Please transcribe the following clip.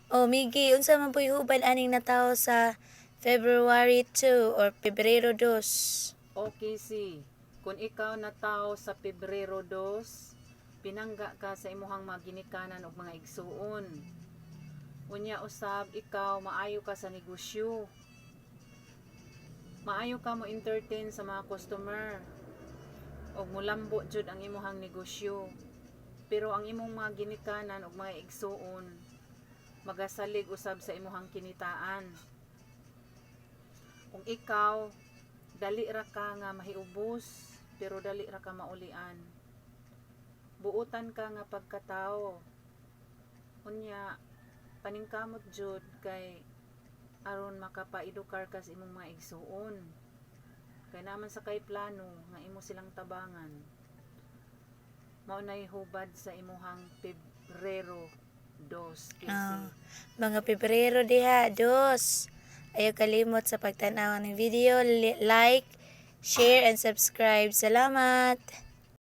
Oh, Miggy, unsa man po'y hubad aning natawo sa February 2 or Pebrero 2? Okay, si. Kung ikaw natawo sa Pebrero 2, pinangga ka sa imuhang mga ginikanan ug mga igsuon. Unya usab, ikaw maayo ka sa negosyo. Maayo ka mo entertain sa mga customer. Og mulambo jud ang imuhang negosyo. Pero ang imong mga ginikanan ug mga igsuon magasalig usab sa imuhang kinitaan. Kung ikaw, dali ra ka nga mahiubos, pero dali ra ka maulian. Buutan ka nga pagkatao. Unya, paningkamot jud kay aron makapaedukar ka sa imong mga igsuon. Kay naa man sa kay plano nga imo silang tabangan. Mao nay hubad sa imuhang Pebrero 2, Casey. Ah, mga Pebrero diha, dos. Ayaw kalimot sa pagtanaw ng video, like, share, and subscribe. Salamat!